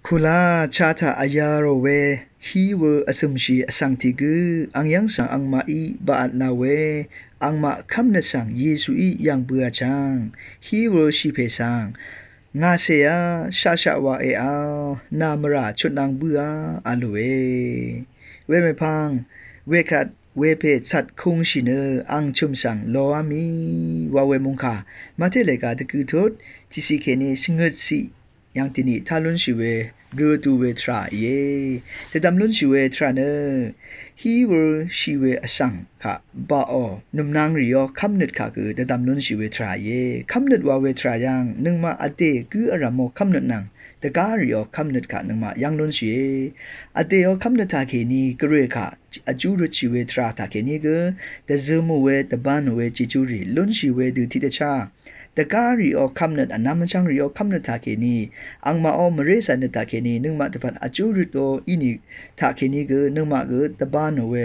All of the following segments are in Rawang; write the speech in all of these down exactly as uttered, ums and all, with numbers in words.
Kulá chata ayarò we hí wø vsø̀mshì vsvng tiq gǿ, ang yv́ng svng angmaqí baqvtna we, angmaq kv́mnøt svng Yesuí yv̀ng bøà chv́ng, hí wø shì pè svng, ngàcèá shaqshaq wa èá, nà mvrà chutnang bǿà, a lùe. Wemèpvng, wekvt, wepè cvt kūngshì nø, ang chø̀m svng loá mì, wa we mungkà, Mate lèga dvgø̀ tut, tiqciq kèní shvngøt ciq, yv̀ng tìniq tá lúnshì we, gø vdu we tvrà íe. Dvdvm lúnshì we tvrà nø, hí wø shì we vsvng kaq, baqò, nùmnang rìò, kv́mnøt kaq gø, dvdvm lúnshì we tvrà íe. Kv́mnøt wa we tvrà yv̀ng, nøngmaq vdè gǿ vrv̀mò kv́mnøt nvng, dvgá rìò, kv́mnøt kaq nøngmaq yv́ng lúnshìe. Vdèò kv́mnøt taqkèní, gvray kaq, vjú røtshì we tvrà taqkèní gø, dvzømò we, dvbānò we, jejúrì, lúnshì we dø tiqdvchá. Dvgá rìò kv́mnøt, vnvm vchvng rìò kv́mnøt taqkèní, angmaqò mvré cv̀tnøt taqkèní, nøngmaq dvpvt vjú røtò ínì taqkèní gø, nøngmaq gø dvbānò we,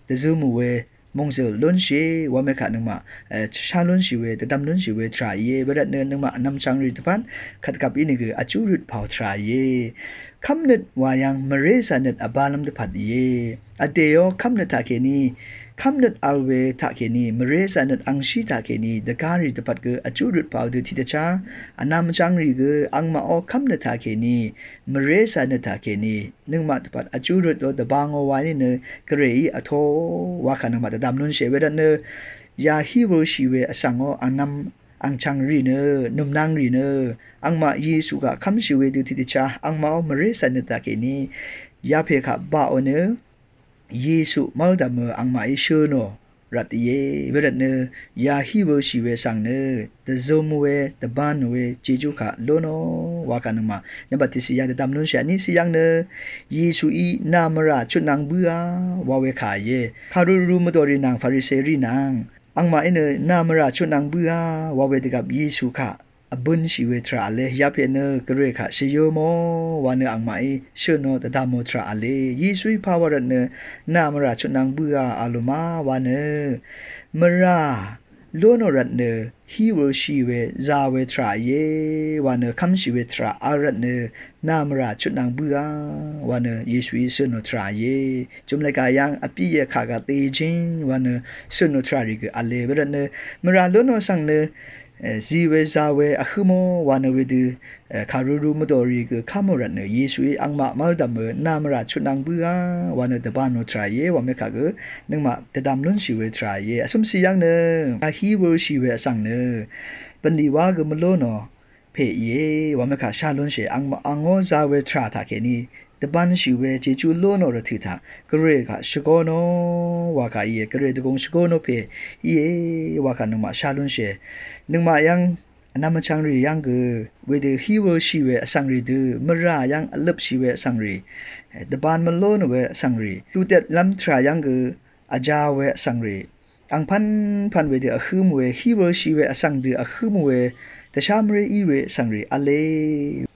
dvzømò we, mòngzø̀l lúnshìe, wamekaq nøngmaq, e, shá lúnshì we, dvdvm lúnshì we tvrà íe, wervtnø nøngmaq vnvm vchvng rì dvpvt, kvtgvp ínì gø vjú røt pàò tvrà íe. Kv́mnøt wa yv̀ng mvré cv̀tnøt vbálv́m dvpvt íe. Vdèò kv́mnøt taqkèní, kv́mnøt vl we taqkèní, mvré cv̀tnøt angshí taqkèní, dvgá rì dvpvt gø vjú røt pàò dø tiqdvchá, vnvm vchvng rì gø, angmaqò kv́mnøt taqkèní, mvré cv̀tnøt taqkèní, nøngmaq dvpvt vjú røtò dvbāngò wa nínø, gvrayí vtó, wakà nøngmaq dvdvm lúnshìe wervtnø, ya hí wø shì we vsvngò, vnvm angchvng rì nø, nùmnang rì nø, angmaq Yesu kaq kv́mshì we dø tiqdvchá, angmaqò mvré cv̀tnøt taqkèní, yapè kaq baqò nø, Yesu mv́ldv̀mø angmaqí shø̄nò rvt íe, wervtnø, ya hí wø shì we svng nø, dvzøm we, dvbānò we, jejú kaq lónò, wakà nøngmaq, nvmbat tiqciq yv̀ng dvdvm lúnshìe, vníciq yv̀ng nø, Yesuí nà mvrà chutnang bǿà, wa we kà íe. Kàruru mvdòrì nvng Farise rì nvng, angmaqí nø nà mvrà chutnang bǿà, wa we dvgvp Yesu kaq, vbønshì we tvrà v̄le, yapè nø gvray kaq shvyǿ mò, wa nø angmaqí shø̀nò dvdvmò tvrà v̄le, Yesuí pà wa rvtnø, nà mvrà chutnang bǿà, a lùmá, wa nø, mvrà, lónò rvtnø, hí wø shì we, za we tvrà íe, wa nø, kv́mshì we tvrà vl rvtnø, nà mvrà chutnang bǿà, wa nø, Yesuí shø̀nò tvrà íe, jumlèga yv̀ng, vpí yekà ga tejin, wa nø, shø̀nò tvrà rì gø v̄le, wervtnø, mvrà lónò svng nø, e, zi we, za we, vhǿ mò, wa nø wedø, e, kàruru mvdòrì gø, kà mò rvtnø, Yesuí angmaq mv́ldv̀mø, nà mvrà chutnang bǿà, wa nø dvbānò tvrà íe, wamekaq gø, nøngmaq dvdvm lúnshì we tvrà íe, vcø̄mciq yv̀ng nø, ya hí wø shì we vsvng nø, bv̀nlì wa gø mvlónò, pè íe, wamekaq shá lúnshìe, angmaq, angó za we tvrà taqkèní, dvbānshì we jejú lónò rvtø̀ taq, gvray kaq shvgónò, wakà íe, gvray dvgùng shvgónò pè, íe, wakà nøngmaq shá lúnshìe, nøngmaq yv̀ng, vnvm vchvng rì yv̀ng gø, wedø hí wø shì we vsvng rì dø, mvrà yv̀ng vløpshì we vsvng rì, dvbān mvlónò we vsvng rì, tuqdvt lv́m tvrà yv̀ng gø, vjā we vsvng rì, angpv̄npv̄n wedø vhǿm we, hí wø shì we vsvng dø vhǿm we, dvshá mvré í we vsvng rì v̄le.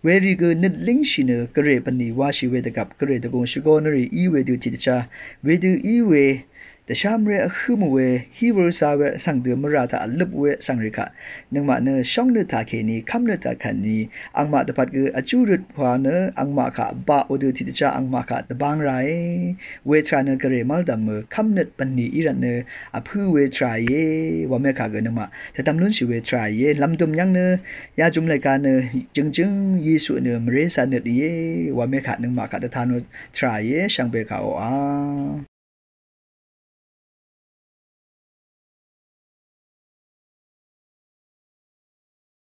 Werì gø nøt língshì nø gvray bv̀nlì washì we dvgvp gvray dvgùng shvgónò rì í we dø tiqdvchá. Wedø í we, dvshá mvré vhǿm we, hí wø za we vsvng dø mvrà taq vløp we vsvng rì kaq. Nøngmaq nø shóngnøt taqkèní, kv́mnøt taqkèní, angmaq dvpvt gø vjú røt pà nø, angmaq kaq baqò dø tiqdvchá angmaq kaq dvbáng ràe. We tvrà nø gvray mv́ldv̀mø, kv́mnøt bv̀nlì í rvtnø, vpǿ we tvrà íe, wamekaq gø nøngmaq, dvdvm lúnshì we tvrà íe, lv̀mdø̀m yv̀ng nø, ya jumlèga nø, jø̀ngjǿng Yesu nø, mvré cv̀tnøt íe, wamekaq nøngmaq kaq dvtanò tvrà íe, shvngbe kaq oqà.